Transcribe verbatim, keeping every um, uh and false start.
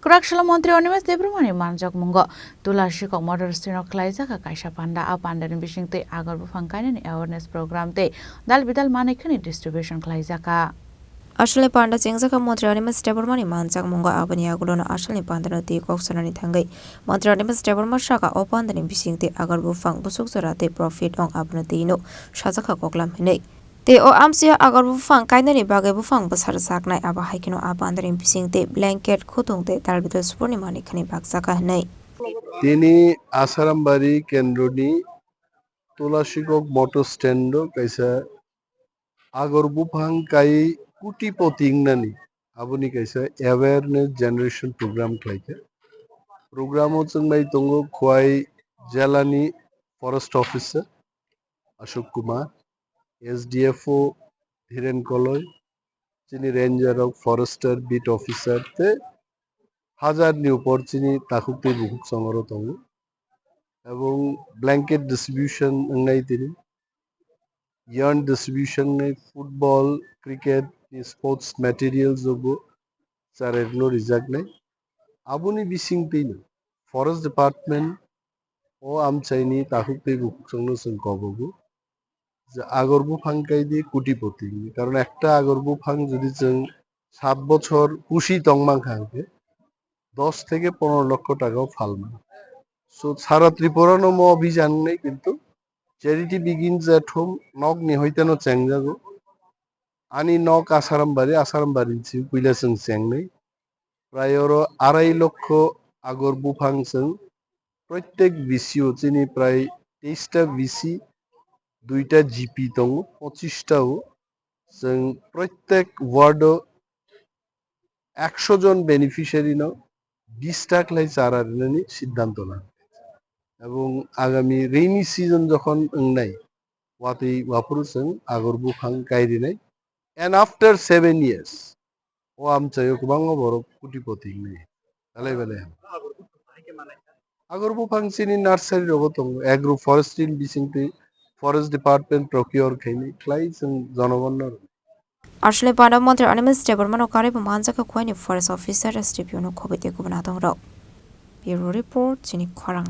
Kwraksalo Montri Animesh Debbarmani manjakmungo Tula Sikok Motor Stand-o khlaijak kaisa panda. A pandani bisingtwi agor buphang kainani awareness program tei dal bidal manwi khani distribution khlaijak. Asalni panda chengjak kha Montri Animesh Debbarmani manjakmungo, aboni yagulono asalni pandano twi kok sanani thangwi Montri Animesh Debbarma saka o pandani bisingtwi agor buphang busuk jora tei profit ong abono twino sajak kha koklam hinwi. Tei o amchio agor buphang kainani bagwi buphang bwsarjaknai, abo hai kheno a pandani bisingtwi blanket, khutung tei dal bidal suporni manwi khani bakjak kha hinwi. Tini Asarambari kendroni Tula Sikok motor stand-o kaisa agor buphang kai kutipoti wngnani, aboni kaisa awareness generation program khlaikha. Program-o chwngnai tongo Khowai jelani forest officer Ashok Kumar, S D F O Dhiren Koloi, chini ranger rok, forester, beat officer tei hajar ni upor chini takhuk tei bukhuk chongoro tongo. Ebong blanket distribution wngnai tini, yarn distribution wngnai, football, cricket ni sports materials rokbo chwrairokno rijaknai. Aboni bisingtwino forest department o amchaini takhuk tei bukhuk chongno chwng kobogo je agor buphang kaidi kutipoti hinwi. Karon ekta agor buphang jodi chwng sat bochor pusi tongmankha hinkhe dos theke ponero lokho taka o phalmano. So sara Tripura no omo abhijan wngnai, kintu charity begins at home, nokni hoiteno chengjago. Ani nok Asarambari, Asarambari ni simi puila chwng chengnai. Prai oro arai lokho agor buphang chwng proitek V C o chini prai teis ta V C, duita G P tongo, pochis ta o. Chwng proitek ward o ekso jon beneficiary no bis ta khlai chara rinani siddhanto la. Ebong agami rainy season jokhon wngnai, watwi waphuru chwng agor buphang kairinai. And after seven years, o amchaio kwbangma borok kutipoti wngnai. Belai belai ham. Agor buphang chini nursery rogo tongo, agro forestry ni bisingtwi forest department procure khaini khlai chwng jonogonno rw. Aswlani panda montri Animesh Debbarmano karwi bo manjakha Khowai ni forest officer S D P O no khobwi tei kubun adongrok. Bureau report, chini khorang.